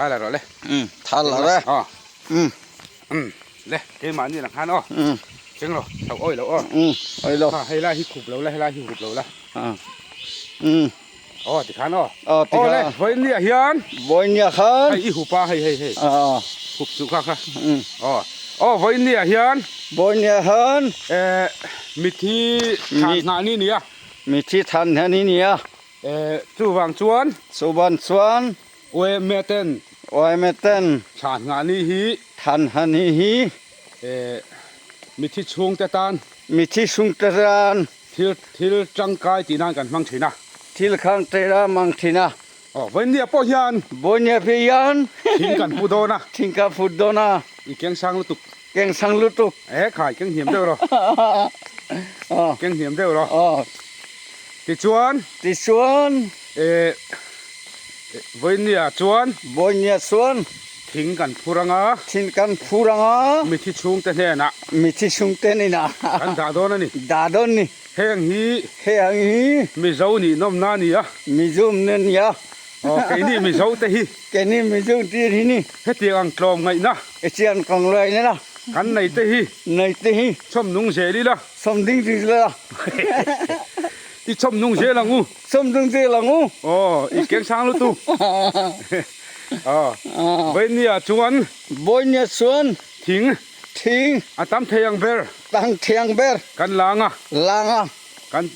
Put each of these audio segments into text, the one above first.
Tha la rawh le. Um tha la re. Aw. Um. Um le keimahni lang khan aw. Um. Cheng lo tho awi lo aw. Um awi lo. Ha hei lai hi khup lo la helai hi hup lo la. Ah. Um. Aw tikhan aw. Aw tikhan. Aw le vawiin ah hian. Vawiin ah khan. Hei i hup a hei hei hei. Ah. Hup chu kha kha. Um. Aw. Aw vawiin ah hian. Vawiin ah hian. Eh mithi than nghah ni nia. Mithi than nghah ni nia. Eh chuvang chuan. Chuvang chuan. Uaime ten. Uaime ten. Than nghah ni hi. Than nghah ni hi. Eh mithi chhungte tan. Mithi chhungte tan. Thil thil tangkai tih nan kan hmang thin a. Thil khang te a hmang thin a. Aw Vawinia pawh hian. Vawinia pawh hian. Thing kan pu dawn a. Thing kan pu dawn a. I keng sang lutuk. Keng sang lutuk. Eh khai keng hniam deuh rawh. Aw. Keng hniam deuh rawh. Aw. Tichuan. Tichuan. Eh Vawinia chuan. Vawinia chuan. Thing kan phur ang a. Thing kan phur ang a. Mithi chhungte hnenah. Mithi chhungte hnenah. Kan dah dawn a ni. Dah dawn ni. Heng hi. Heng hi. Mizo nih nawmna a ni a. Mizo nih a ni a. Aw keini Mizo te hi. Keini Mizo te hi ni. Hetiang ang tlawm ngaihna. Hetiang ang tlawm ngaihna. Kan nei te hi. Nei te hi. Chawm nung zel ila. Chawm ding zel ila. I chawm nung zel ang u. Chawm nung zel ang u. Aw i keng sang lutuk. Aw Vawinia chuan. Vawinia chuan. Thing. Thing. A tam thei ang ber. Tam thei ang ber. Kan lang a. Lang a. Kan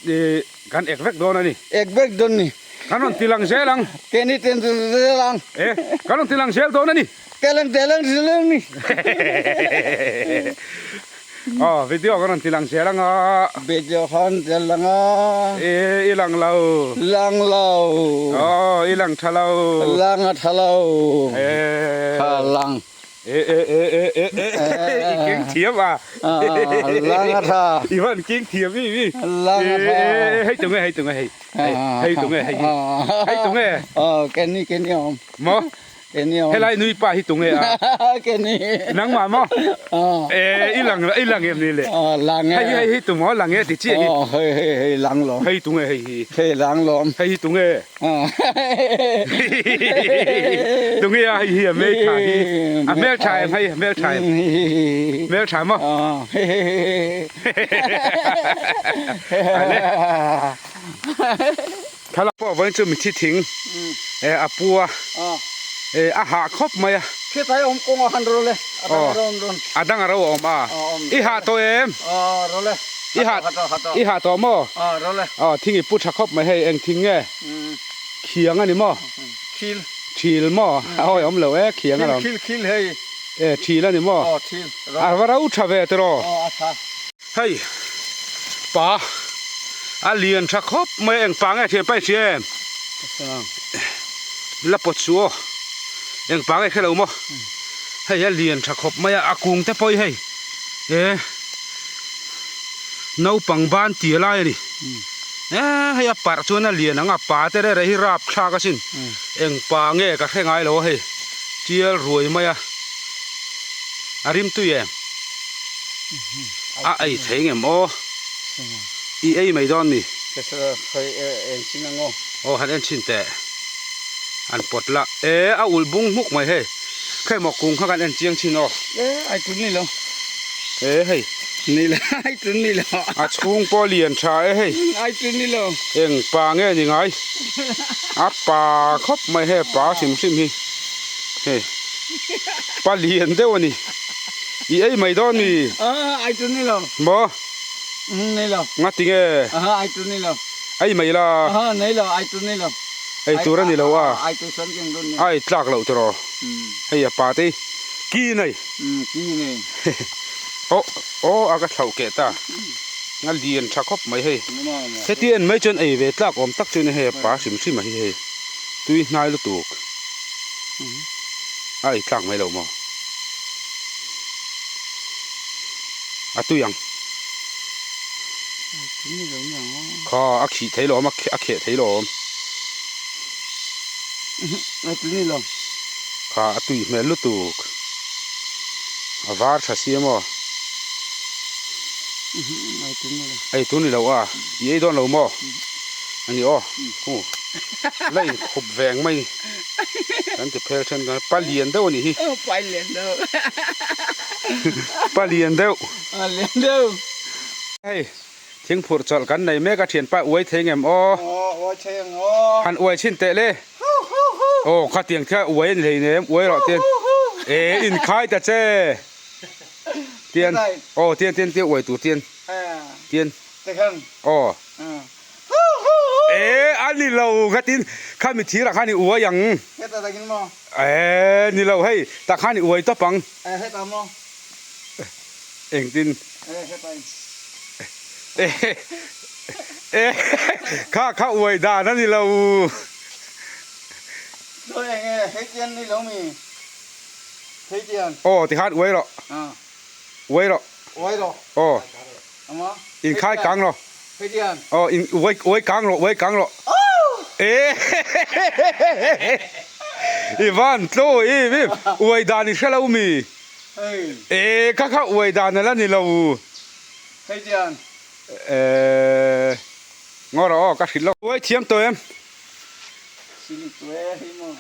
kan ek vek dawn a ni. Ek vek dawn ni. Kan rawn ti lang zel ang. Keini ti zel ang. E kan rawn ti lang zel dawn a ni. Kan rawn ti lang zel ang ni. Aw video kan rawn ti lang zel ang a. Video kan rawn ti lang a. E i lang lo. Lang lo. Aw i lang tha lo. Lang a tha lo. E. Tha lang. E e e e e e i keng thiam a. Lang a tha. I van keng thiam i mi. Lang a tha. E hei tunge hei tunge hei. Hei tunge hei. Hei tunge. Aw keni keni awm. Maw. Helai nui pa hi tunge a? Nangmah maw? E i lang i lang em ni le? Hei hi hei hi tu maw lang e ti chiah hi. Hei hei hei lang lawm. Hei tunge hei hi. Hei lang lawm. Hei hi tunge. Tunge a hei hi a hmel tha hi. A hmel tha em hei a hmel tha em. Hmel tha maw? Ale. Thlalak pawh vawiin chu mithi thing eh a pu a eh a hah khawp mai a. Khiatai a awm kawng a han ro le a dang a ro awm dawn. A dang a ro a awm a. I hah tawh em? Aw ro le. I hah i hah tawh maw? Aw ro le. Aw thing i pu tha khawp mai hei eng thing nge? Khiang a ni maw? Khil. Thil maw? A awi awm lo e khiang a lo. Khil khil hei. E thil a ni maw? Aw thil. A va ro tha ve tiraw? Aw a tha. Hei pa a lian tha khawp mai eng pa nge thian pa i hria em la pawt suh aw eng pa nge hrelo maw hei a lian tha khawp mai a a kung te pawh hi hei e naupang ban tia lai a ni e hei a parh chuan a lian ang a pa te reh reh hi rap thlak asin eng pa nge ka hre ngai lo a hei tial ruai mai a a rim tui em. A ei thei ngem aw? I ei mai dawn mi? Aw han en chhin teh. An pawt la. E a ulh bung hmuk mai hei. Khei maw kung kha kan en chiang chhin aw. E ai tun ni lo. E hei. Ni lo ai tun ni lo. A chhung pawh lian tha e hei. Ai tun ni lo. Eng pa nge ni ngai? A pa khawp mai hei pa hrim hrim hi. Hei pa lian deuh a ni. I ei mai dawn mi? Ai tu ni lo. Maw? Nei lo. Ngati nge? Ai tu ni lo. Ei mai la. Nei lo, ai tu ni lo. Ei tur a ni lo a. Ai tu chuan keng dawn ni. Ai tlak loh tiraw. Hei a pa te ki nei. Ki nei. Aw aw a ka thlauh keh ta. Nga lian tha khawp mai hei. Heti en mai chuan ei ve tlak awm tak chu ni hei a pa hrim hrim a hi hei. Tui hnai lutuk. A ei tlak mai lo maw? A tui ang. Kha a khih thei lo awm a kheh thei lo awm. A tui ni lo. Kha a tui hmel lutuk. A var tha si emaw. Ei tu ni lo a. I ei dawn lo maw? A ni aw. Hu. La in khup veng mai ni. Kan ti phel then kan pa lian deuh a nih hi. Pa lian deuh. Pa lian deuh. A lian deuh. Hei thing phurh chawlh kan nei mek a thianpa uai thei ngem aw. Aw uai thei ang aw. Han uai chhin teh le. Aw khatiang kha uai a ni hlei nem uai rawh tian. E inkhai ta che. Tian aw tian tian tian uai tur tian. Tian. Aw. E a ni lo khatin khami thirah khan i uai ang. Hetah takin maw? E ni lo hei tah khan i uai tawp ang. E hetah maw? Engtin? E hetah in. E e kha kha uai dan a ni lo. Chuan eng e hei tian ni lo mi? Hei tian. Aw tikhan uai rawh. Uai rawh. Uai rawh. Aw. Inkhai kang rawh. Aw in uai uai kang rawh uai kang rawh. E I van tlo i mi uai dan i hre lo mi. E kha kha uai dan ala ni lo. E ngaw rawh aw ka hrilh lo. Uai thiam tawh em?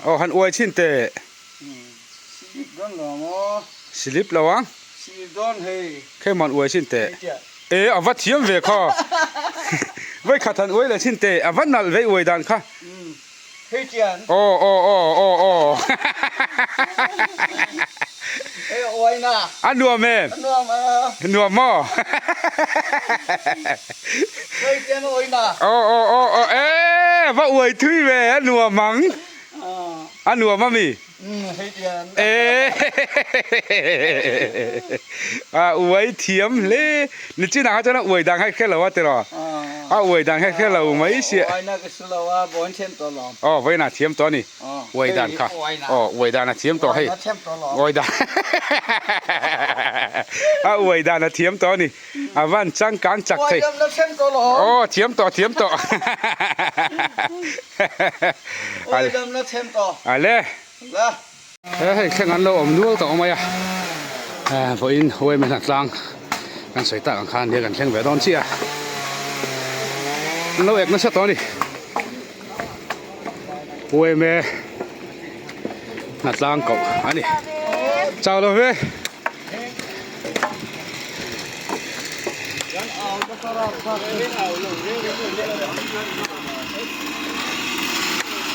Aw han uai chhin teh. Silip lo ang. Khema'n uai chin teh. E a va thiam ve kha. Vai khat han uai leh chin teh a va nalh vei uai dan kha. Aw aw aw aw aw. A nuam em? Nuam maw? Aw aw aw aw e va uai thui ve a nuam ang. A nuam a mi? A uai thiam hle. Nichinah kha chuan a uai dan kha i hre lo a tiraw? A uai dan kha i hre lo mai sia. Aw vawiinah a thiam tawh a ni. Uai dan kha. Aw uai dan a thiam tawh hei. Uai dan A uai dan a thiam tawh a ni. A van changkang chak thei. Aw thiam tawh thiam tawh. Ale. He hei thleng an lo awm nual tawh mai a. Vawiin huaimi hna tlang kan sawi tak ang khan nia kan thleng ve dawn chiah a. An lo ek nasa tawh a ni. Huaimi hna tlang koh a ni. Chau lo ve.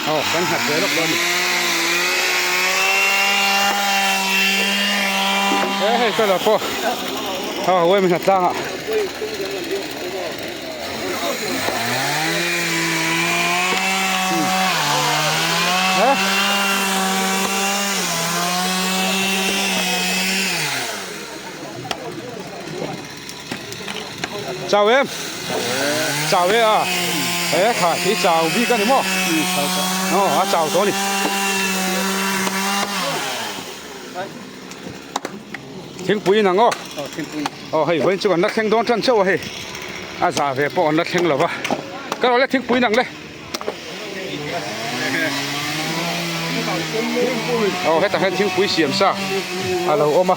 Aw kan nghat ve lawk dawn a ni. He hei ka la pawh aw uaimi hna tlangah. Chau em? Chau e a. E kha hi chau bik a ni maw? Aw a chau tawh a ni. Thingpui in ang aw. Aw hei vawiin chu kan la thleng dawn tan chauh a hei. A za ve pawh an la thleng lo va. Ka rawh le thingpui in ang le. Aw hetah hian thingpui siam sa a lo awm a.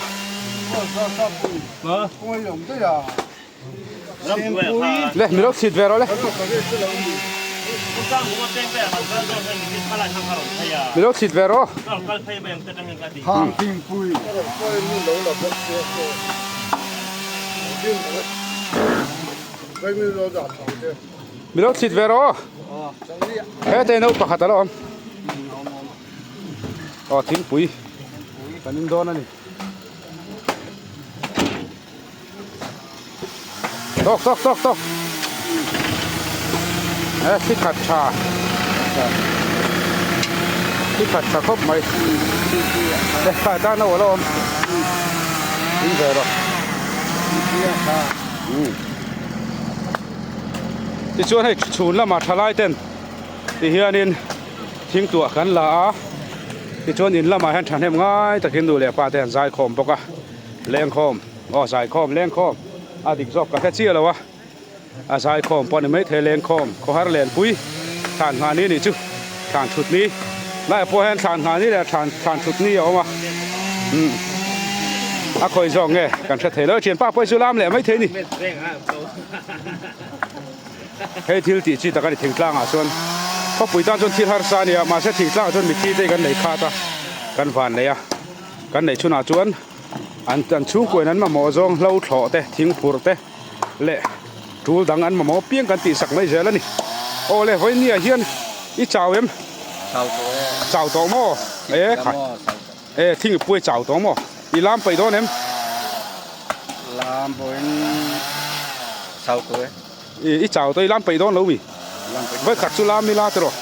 Le mi lo chhit ve rawh le. Mi lo chhit ve rawh. Mi lo chhit ve rawh. Hete no pakhat a lo awm. Aw thingpui kan in dawn a ni. Tawk tawk tawk tawk e thli khat tha thli khat tha khawp mai le kha tan a awlh a awm in ve rawh tichuan hei chhun lamah thalai ten tihianin thingtuah kan la a tichuan in lamah hian thahnem ngai takin nu leh pa te an zaikhawm bawk a. Lengkhawm aw zaikhawm lengkhawm a dik zawk ka hre chiah lo a a zaikhawm pawh a ni maithei lengkhawm khawhar lenpui thlan nghah ni nih chu thlan thut ni laiah pawh hian thlan nghah ni leh thlan thlan thut ni a awm a umm a khawi zawk nge kan hre thei lo a thianpa pawh hi chu lam leh maithei a ni hei thil tih chi tak a ni thingtlangah chuan. Khawpui tan chuan thil harsa a nia mahse thingtlang ah chuan mithi te hi kan nei khat a kan van nei a kan neih chhunah chuan an an chhungkuain an mamawh zawng hlo thlawh te thingphurh te leh tul dang an mamawh apiang kan tihsak mai zel a ni. Aw le vawinia hian i chau em? Chau tawh e. Chau tawh maw? E kha e thing i puai chau tawh maw? I lam paih dawn em? Lam pawhin chau tawh e. I chau tawh i lam paih dawn lo mi? Vawi khat chu lam ila tiraw?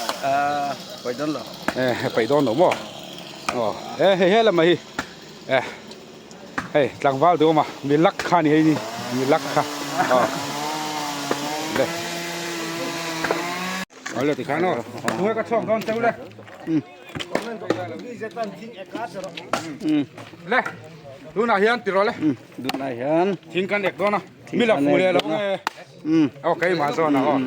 Paih dawn lo. E paih dawn lo maw? Aw e hei he lamah hi e hei tlangval duh awm a mi lak kha a ni hei ni mi lak kha aw le aw le tikhan aw tunge ka chhuak dawn cheu le le tunah hian tiraw le tunah hian thing kan ek dawn a mi la fu leh lo nge aw keimah zawn a aw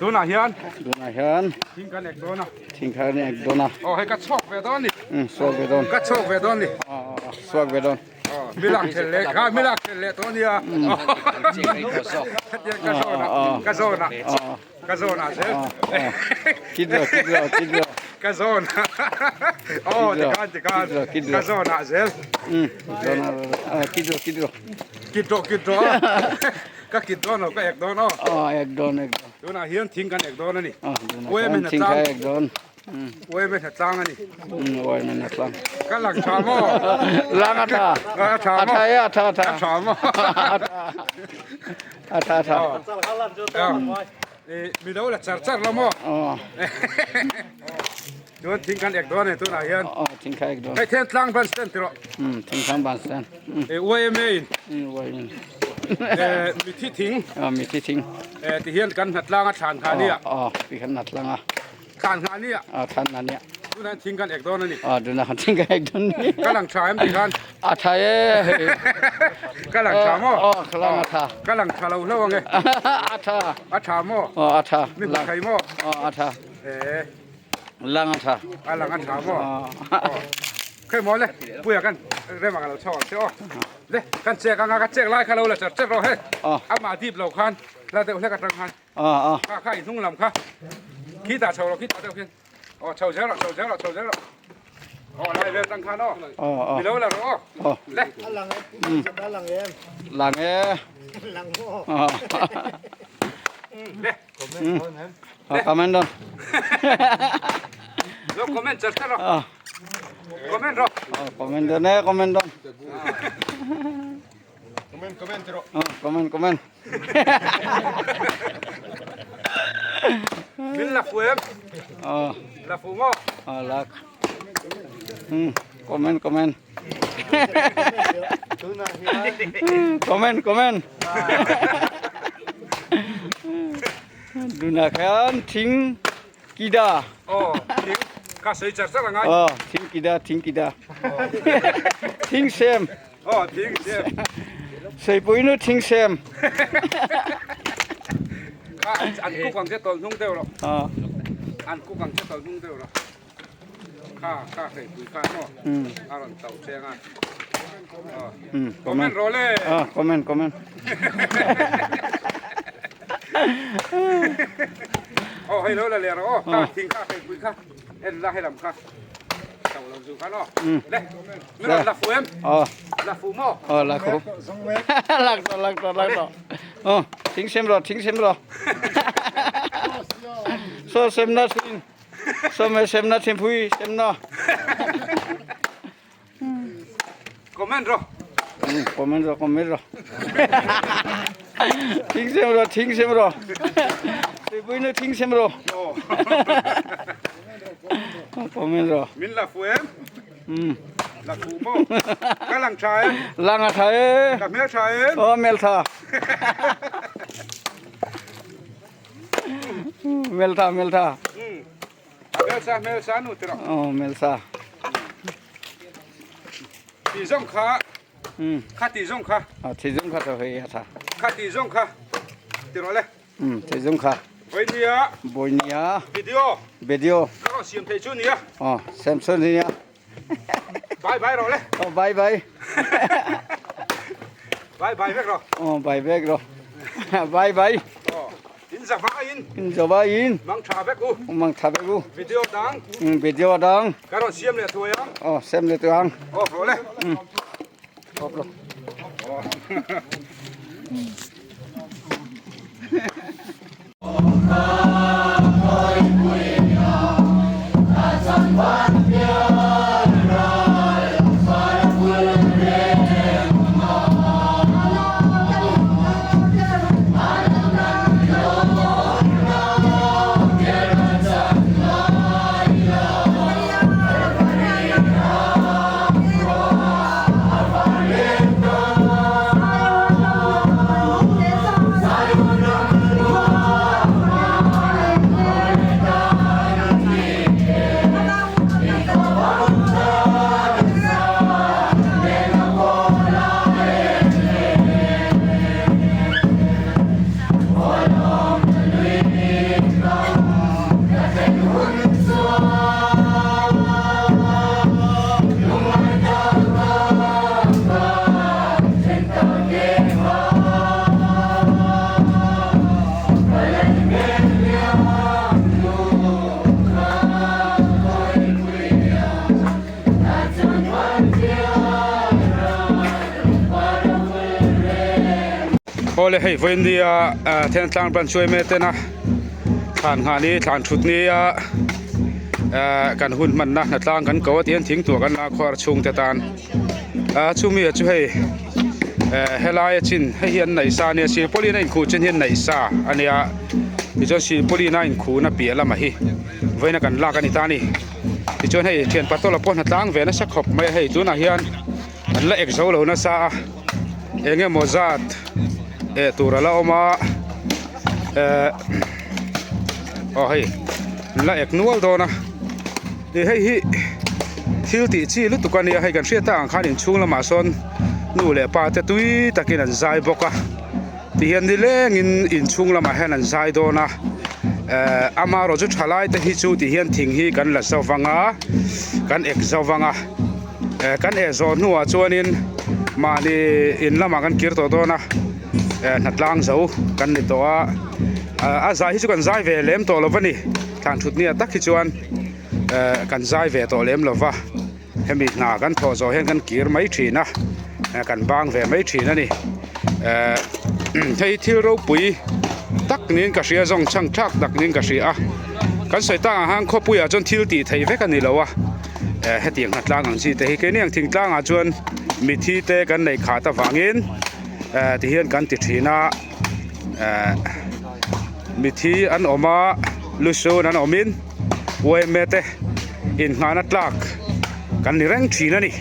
tunah hian tunah hian thing kan ek dawn a thing kan ek dawn a aw hei ka chhuak ve dawn ni chhuak ve dawn ka chhuak ve dawn ni chhuak ve dawn mi lak thel leh kha mi lak thel leh tawh nia ka zawn a ka zawn a ka zawn a zel kid lo kid lo kid lo ka zawn aw tikhan tikhan ka zawn a zel kid lo kid lo kid rawh kid rawh ka kid dawn lo ka ek dawn aw aw ek dawn ek dawn tunah hian thing kan ek dawn a ni uai men thing ka ek dawn uai men tlang a ni uai men tlang ka lang tha maw lang a tha a tha maw a tha e a tha tha a tha maw a tha tha mi lo la char char lo maw chuan thing kan ek dawn a ni tunah hian thing kha ek dawn hei then tlang ban stand tiraw thing tlang ban stand YMA in YMA mithi thing mithi thing ti hian kan hna tlang a thlan nghah nia ti kan hna tlang a thlan nghah nia thlan nghah nia tunah thing kan ek dawn a ni tunah thing kan ek dawn ni ka lang tha em ti khan a tha e ka lang tha maw ka lang a tha ka lang tha lo hlauh ange a tha a tha maw a tha mi hmu thei maw a tha Lang a tha. A lang a tha maw? Khawi maw le, puia kan rem ang a lo chho ang che aw. Le, kan chek anga ka chek lai kha lo la char char rawh he. Amah dip lo khan, la deuh hlek atang khan. Kha kha i hnung lam kha. Khi tah chho rawh, khi tah deuh khian. Aw chho zel rawh, chho zel rawh, chho zel rawh. Aw lai vel tang khan aw. Mi lo la rawh aw. Le. A lang e, a lang em. Lang e. Lang maw. Le. Comment don. Lo comment char char rawh. Comment rawh. Comment don e, comment don. Comment comment rawh. Comment comment. Min la fu em? La fu maw? Lak. Comment comment. Comment comment. Tunah khan thing kida. Aw thing ka sawi char char angai. Aw thing kida thing kida. Thing sem. Aw thing sem. Seipui nu thing sem. Kha an kuk ang che tawlh hnung deuh rawh. An kuk ang che tawlh hnung deuh rawh. Kha kha hreipui kha maw a rawn tauh cheng a. Comment rawh le. Comment comment. Aw hei lo la leh rawh aw kha thing kha hreipui kha en la helam kha tauh lo zu khan aw le mi rawn la fu em la fu maw aw la fu lak tawh lak tawh lak tawh aw thing sem rawh thing sem rawh saw sem na thing Sawm semna thingpui semna. Comment rawh. Comment rawh comment rawh. Thing sem rawh thing sem rawh. Thingpui nu thing sem rawh. Comment rawh. Min la fu em? La fu maw? Ka lang tha em? Lang a tha e. Ka hmel tha em? Aw hmel tha. Meltha meltha. Melsa melsa nu tiro. Oh melsa. Ti zong kha. Kha ti zong kha. À ti zong kha to hei atha. Kha ti zong kha. Tiro le. Ti zong kha. Boi nia. Boi nia. Video. Video. Ka siam thei chu nia. Oh Samson nia. Bye bye rawh le. Oh bye bye. Bye bye vek rawh. Oh bye vek rawh. Bye bye. Oh in za. zavaiin. In zavaiin. Mang tha vek u. Mang tha vek u. Video dang. Video dang. Ka rawn siam leh thuai ang. Aw siam leh thuai ang. Aw rawh le. Awp lo. Awle hei vawiin nia Thentlang branch chu eme tena thlan nghah ni thlan thut nia kan hun hmanna hnatlang kan ko a tih hian thing tuah kan la khuar chhungte tan ah chumi ah chu hei helai a chin hei hi an neih sa ania silpauline a inkhuh chin hi an neih sa ania tichuan silpauline a inkhuhna piah lamah hi vawiin a kan lak a ni ta a ni tichuan hei thian patawla pawh hnatlang ve nasa khawp mai a hei tunah hian an la ek zo lo nasa a eng emaw zat eh tur a la awm a eh aw hei an la ek nual dawn a ih hei hi thil tih chi lutuk a nia hei kan hriat tak ang khan inchhung lamah sawn nu leh pa te tui takin an zai bawk a tihian nilengin inchhung lamah hian an zai dawn a eh amaherawh chu thalai te hi chu tihian thing hi kan la zo vang a kan ek zo vang a. Eh kan eh zawh hnuah chuanin mahni in lamah kan kir tawh dawn a eh hnatlang zo kan ni tawh a ah a zai hi chu kan zai ve lem tawh lo va ni thlan thut nia tak hi chuan eh kan zai ve tawh lem lo va hemi hna kan thawh zawh hian kan kir mai thin a eh kan bang ve mai thin a ni eh hei thil ropui tak niin ka hria zawng chhang thlak tak niin ka hria a kan sawi tak ang khan khawpuiah chuan thil tih theih vek a ni lo a. Eh hetiang hnatlang ang chi te hi keini ang thingtlangah chuan mithi te kan neih khat avangin eh tihian kan ti thin a eh mithi an awm a lusun an awmin yma te innghahna tlak kan ni reng thin a ni.